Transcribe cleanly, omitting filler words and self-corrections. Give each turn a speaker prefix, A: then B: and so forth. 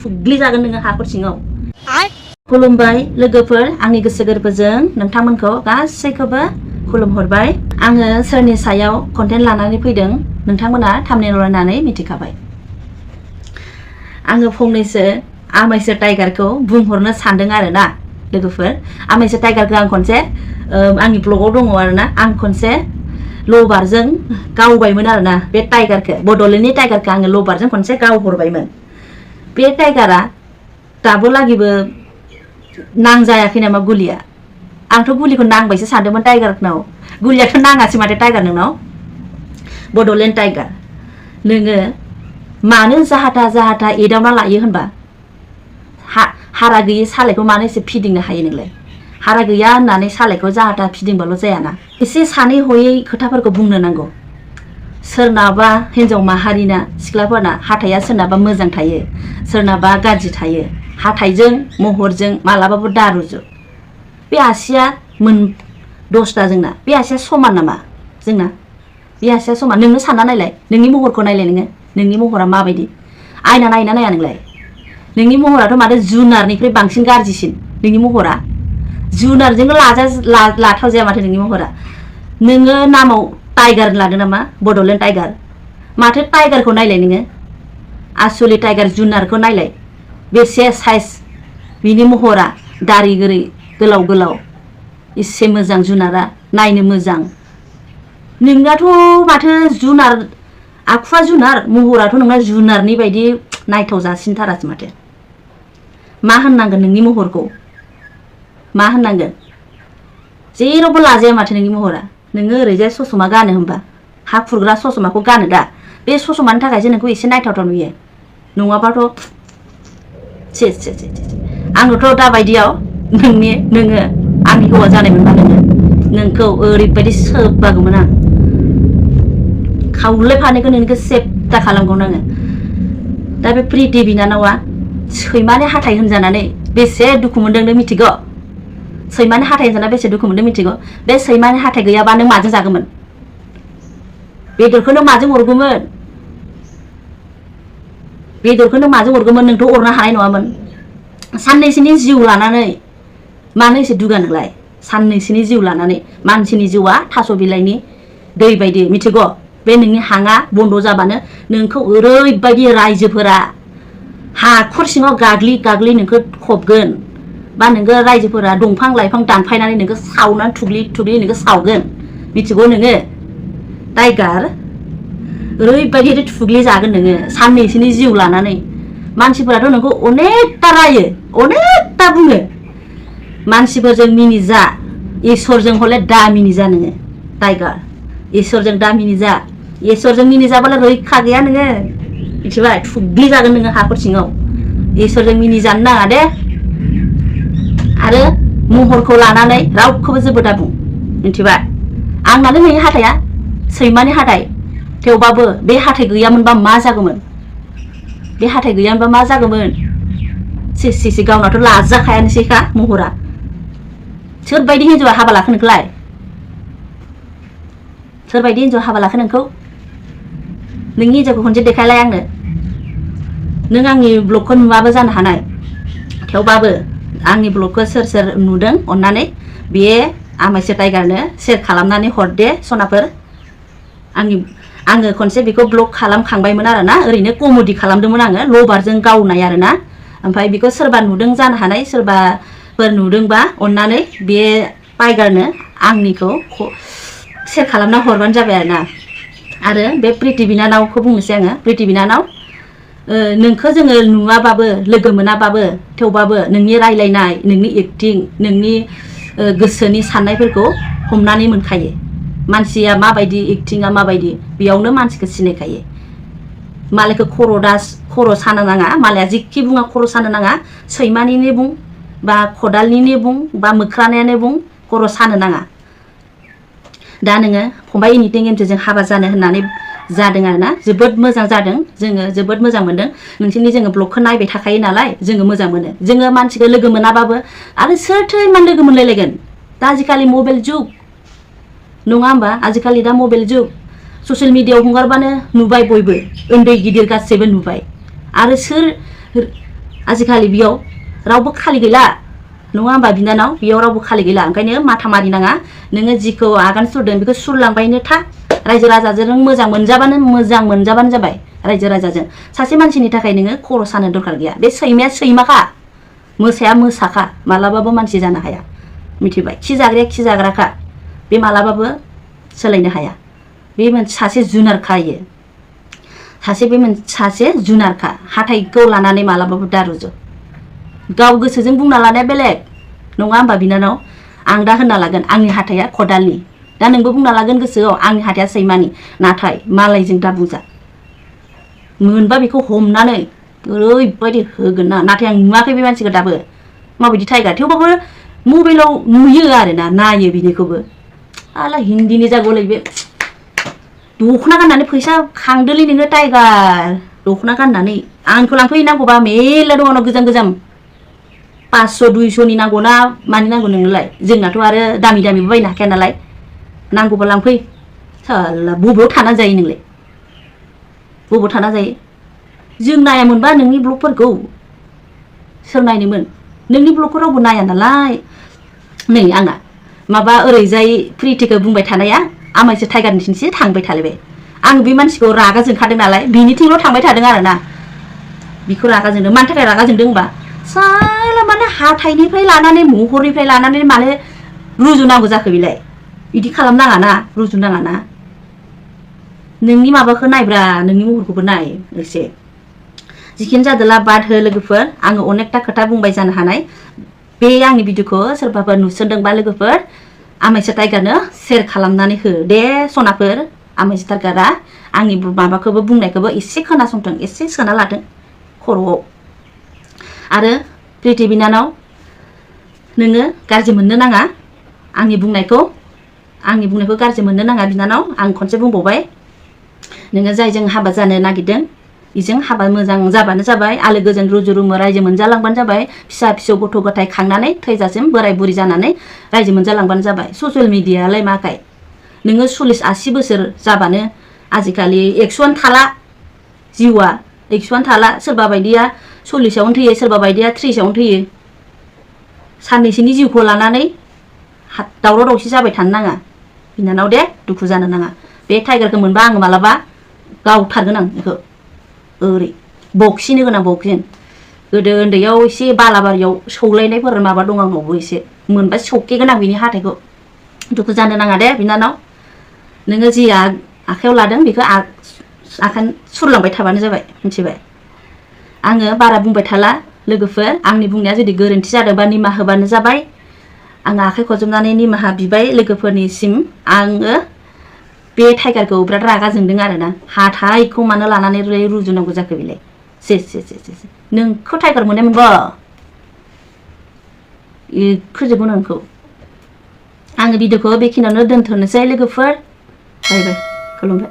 A: फुग्लिजागोन नोङो हाखर सिङाव। खुलुमबाय लोगोफोर, आंनि गोसो गोरबोजों नोंथांमोनखौ गासैखौबो खुलुमहरबाय। आङो सोरनि सायाव कन्टेन्ट लानानै फैदों नोंथांमोना थाम्बनेइलाव नायनानै मिथिखाबाय। आङो फंनैसो आमाइसो टाइगारखौ बुंहरनो सानदों आरोना लोगोफोर। आमाइसो टाइगारखौ आं खनसे आंनि ब्लगाव दङ आरोना, आं खनसे लबारजों गावबायमोन आरोना। बे टाइगारखौ, बड'लेण्डनि टाइगारखौ आङो लबारजों खनसे गावहरबायमोन। बे टाइगारा दाबो लागिबो नांजायाखै नामा गुलिया। आंथ' गुलिखौ नांबायसो सानदोंमोन टाइगारनाव, गुलियाथ' नाङासै माथो टाइगार नोंनाव। बड'लेण्ड टाइगार, नोङो मानो जाहाथा एदावना लायो होनबा? हारा गैयै सालायखौ मानो एसे फिदिंनो हायो नोंलाय? हारा गैया होननानै सालायखौ जाहाथा फिदिंबाल' जायाना, एसे सानै हयै खोथाफोरखौ बुंनो नांगौ। सोरनाबा हिन्जाव माहारिना सिख्लाफोरना हाथाया सोरनाबा मोजां थायो, सोरनाबा गाज्रि थायो। हाथायजों महरजों मालाबाबो दारुजु। बे आसिया दसथा जोंना, बे आसिया समान नामा जोंना? बे आसिया समान? नोंनो सानना नायलाय, नोंनि महरखौ नायलाय नोङो, नोंनि महरा माबायदि? आयना नायना नाया नोंलाय? नोंनि महराथ' माथो जुनारनिफ्राय बांसिन गाज्रिसिन नोंनि महरा। जुनारजोंनो लाथाव जाया माथो नोंनि महरा। नोङो नामाव टाइगार लादों नामा? बड'लेण्ड टाइगार। माथो टाइगारखौ नायलाय नोङो, आसलि टाइगार जुनारखौ नायलाय, बेसे साइज बिनि महरा, दारि गोरै गोलाव गोलाव, एसे मोजां जुनारा, नायनो मोजां। नोंनाथ' माथो जुनार आखुवा जुनार, महराथ' नोंना जुनारनि बायदि नायथाव जासिनथारासो माथो। मा होननांगोन नोंनि महरखौ? मा होननांगोन? जेरावबो लाजाया माथो नोंनि महरा। नोङो ओरैजाय ससमा गानो होनबा, हा खुरग्रा ससमाखौ गानो दा, बे ससमानि थाखायसो नोंखौ एसे नायथावथाव नुयो, नङाबाथ' आंनोथ' दाबायदियाव नोङो आंनि हौवा जानाय मोनबा नोंखौ ओरैबायदि सोबागौमोन आं, खावलाय फानैखौ नोंखौ सेबथा खालामगौमोन आङो। दा बे प्रिति बिनानावा सैमानि हाथाय होनजानानै बेसे दुखु मोनदों नों मिथिगौ? सैमानि हाथाय होनजाना बेसे दुखु मोनदों मिथिगौ? बे सैमानि हाथाय गैयाबा नों माजों जागौमोन? बेदरखौ नों माजों अरगौमोन? बेदरखौ नों माजों अरगौमोन? नोंथ' अरनो हानाय नङामोन। साननैसोनि जिउ लानानै मानो एसे दुगा नोंलाय? साननैसोनि जिउ लानानै, मानसिनि जिउआ थास' बिलाइनि दै बायदि मिथिगौ? बे नोंनि हाङा बन्द' जाबानो नोंखौ ओरैबायदि रायजोफोरा हाखर सिङाव गाग्लि गाग्लि नोंखौ फबगोन, बा नोंखौ रायजोफोरा दंफां लाइफां दानफायनानै नोंखौ सावनानै थुग्लि थुग्लि नोंखौ सावगोन, मिथिगौ नोङो? टाइगार, ओरैबायदि थुग्लि जागोन नोङो साननैसोनि जिउ लानानै। मानसिफोराथ' नोंखौ अनेकथा रायो, अनेकथा बुङो। मानसिफोरजों मिनिजा, इसोरजों हले दा मिनिजा नोङो टाइगार। इसोरजों दा मिनिजा, इसोरजों मिनिजाबालाय रैखा गैया नोङो, मिथिबाय? थुग्लि जागोन नोङो हाखर सिङाव। इसोरजों मिनिजानो नाङा दे। आरो महरखौ लानानै रावखौबो जेबो दा बुं, मिथिबाय? आंनानो नोंनि हाथाया सैमानि हाथाय, थेवबाबो बे हाथाय गैयामोनबा मा जागौमोन? बे हाथाय गैयामोनबा मा जागौमोन? सि गावनाथ' लाजाखायानोसैखा महरा। सोरबायदि हिन्जावा हाबा लाखो नोंखौलाय? सोरबायदि हिन्जावा हाबा लाखो नोंखौ? नोंनि हिन्जावखौ खनसे देखायलाय आंनो। नों आंनि ब्लगखौ नुवाबो जानो हानाय, थेवबाबो आंनि ब्लगखौ सोर सोर नुदों अन्नानै बे आमाइसो टाइगारनो शेयार खालामनानै हरदे सनाफोर। आङो खनसे बेखौ ब्लग खालामखांबायमोन आरोना, ओरैनो कमेडि खालामदोंमोन आङो, लबारजों गावनाय आरोना। ओमफ्राय बेखौ सोरबा नुदों जानो हानाय, सोरबाफोर नुदोंबा अन्नानै बे टाइगारनो आंनिखौ शेयार खालामना हरबानो जाबाय आरोना। आरो बे प्रिति बिनानावखौ बुंनोसै आङो। प्रिति बिनानाव, नोंखौ जोङो नुवाबाबो लोगो मोनाबाबो, थेवबाबो नोंनि रायलायनाय, नोंनि एक्टिं, नोंनि गोसोनि साननायफोरखौ हमनानै मोनखायो। मानसिया माबायदि, एक्टिङा माबायदि, बेयावनो मानसिखौ सिनायखायो। मालायखौ खर' सानो नाङा, मालाया जिखि बुङा खर' सानो नाङा। सैमानिनो बुं बा खदालनिनो बुं बा मोख्रानियानो बुं, खर' सानो नाङा। दा नोङो फंबाय एनिथिं एन्टिजों हाबा जानो होननानै जादों आरोना, जोबोद मोजां जादों। जोङो जोबोद मोजां मोनदों। नोंसोरनि जोङो ब्लगखौ नायबाय थाखायो नालाय, जोङो मोजां मोनो। जोङो मानसिखौ लोगो मोनाबाबो आरो सोरथो इमान लोगो मोनलायलायगोन? दा आजिखालि मबाइल जुग नङा होमबा? आजिखालि दा मबाइल जुग, ससियेल मिडियायाव हगारबानो नुबाय बयबो, उन्दै गिदिर गासैबो नुबाय। आरो सोर आजिखालि बेयाव रावबो खालि गैला नङा होमबा बिनानाव बेयाव रावबो खालि गैला ओंखायनो माथा मारि नाङा नोङो जिखौ आगान सुरदों बेखौ सुरलांबायनो था रायजो राजाजों मोजां मोनजाबानो जाबाय रायजो राजाजों सासे मानसिनि थाखाय नोङो खर' सानो दरकार गैया बे सैमाया सैमाखा मोसाया मोसाखा मालाबाबो मानसि जानो हाया मिथिबाय खि जाग्राया खि जाग्राखा बे मालाबाबो सोलायनो हाया बे मोनसे सासे जुनारखा इयो सासे जुनारखा हाथाइखौ लानानै मालाबाबो दारुजो गाव गोसोजों बुंना लानाया बेलेग नङा होमबा बिनानाव आं दा होनना लागोन आंनि हाथाइया खदालनि दा नोंबो बुंना लागोन गोसोआव आंनि हाथाइया सैमानि नाथाय मालायजों दा बुंजा मोनबा बेखौ हमनानै ओरैबायदि होगोन ना नाथाय आं नुवाखै बे मानसिखौ दाबो माबायदि टाइगार थेवबाबो मबाइलाव नुयो आरोना नायो बिनिखौबो आला हिन्दीनि जागौलै बे दख'ना गाननानै फैसा खांदोलै नोङो टाइगार दख'ना गाननानै आंखौ लांफै नांगौबा मेरला दङ गोजान गोजान 500 200नि नांगौ ना मानि नांगौ नोंनोलाय जोंनाथ' आरो दामि दामिबो बायनो हाखाया नालाय नांगौबा लांफै साला बबेयाव थाना जायो नोंलाय बबेयाव थाना जायो जों नायामोनबा नोंनि ब्लगफोरखौ सोर नायनोमोन नोंनि ब्लगखौ रावबो नाया नालाय नै आंना माबा ओरैजाय प्रितिखौ बुंबाय थानाया आमाइसो टाइगारनिथिंसो थांबाय थालायबाय आं बे मानसिखौ रागा जोंखादों नालाय बिनिथिंल' थांबाय थादों आरोना बिखौ रागा जोंदों मानि थाखाय रागा जोंदों होनबा साला माने हाथाइनिफ्राय लानानै महरनिफ्राय लानानै मानो रुजुनांगौ जाखो बेलाय बिदि खालामनाङा ना रुजुनाङा ना नोंनि माबाखौ नायब्रा नोंनि महरखौबो नाय एसे जिखिनि जादोला बाद हो लोगोफोर आङो अनेकथा खोथा बुंबाय जानो हानाय बे आंनि भिडिअखौ सोरबाफोर नुसनदोंबा लोगोफोर आमाइसो टाइगारनो शेयार खालामनानै हो दे सनाफोर आमाइसो टाइगारा आंनि माबाखौबो बुंनायखौबो एसे खोनासंथों एसे सोना लाथों खर'आव आरो प्रिति बिनानाव नोङो गाज्रि मोननो नाङा आंनि बुंनायखौ गाज्रि मोननो नाङा बिनानाव आं खनसे बुंबावबाय नोङो जायजों हाबा जानो नागिरदों बेजों हाबा मोजां जाबानो जाबाय आलो गोजोन रुजु रुमु रायजो मोनजालांबानो जाबाय फिसा फिसौ गथ' गथाय खांनानै थैजासिम बोराय बुरि जानानै रायजो मोनजालांबानो जाबाय ससियेल मिडियालाय माखाय नोङो 40-80 बोसोर जाबानो आजिखालि 100आनो थाला जिउआ 100आनो थाला सोरबा बायदिया 40आवनो थैयो सोरबा बायदिया 30आवनो थैयो साननैसोनि जिउखौ लानानै दावराव दावसि जाबाय थानो नाङा बिनानाव दे दुखु जानो नाङा बे टाइगारखौ मोनबा आङो मालाबा गावथारगोन आं बेखौ ओरै बक्सिन होगोन आं बक्सिन गोदो उन्दैयाव एसे बालाबारियाव सौलायनायफोर माबा दं आंनावबो एसे मोनबा सौकेगोन आं बिनि हाथाइखौ दुखु जानो नाङा दे बिनानाव नोङो जि आखायाव लादों बेखौ आखान सुरलांबाय थाबानो जाबाय मिथिबाय आङो बारा बुंबाय थाला लोगोफोर आंनि बुंनाया जुदि गोरोन्थि जादोंबा निमाहा होबानो जाबाय आङो आखाइ खजबनानै निमाहा बिबाय लोगोफोरनिसिम आङो बे टाइगारखौ बिराद रागा जोंदों आरोना हाथाइखौ मानो लानानै रुजुनांगौ जाखो बेलाय नोंखौ टाइगार मोननाय मोनबा खोजोबो नोंखौ आङो भिडिअखौ बेखिनियावनो दोनथ'नोसै लोगोफोर बाय बाय खुलुमबाय।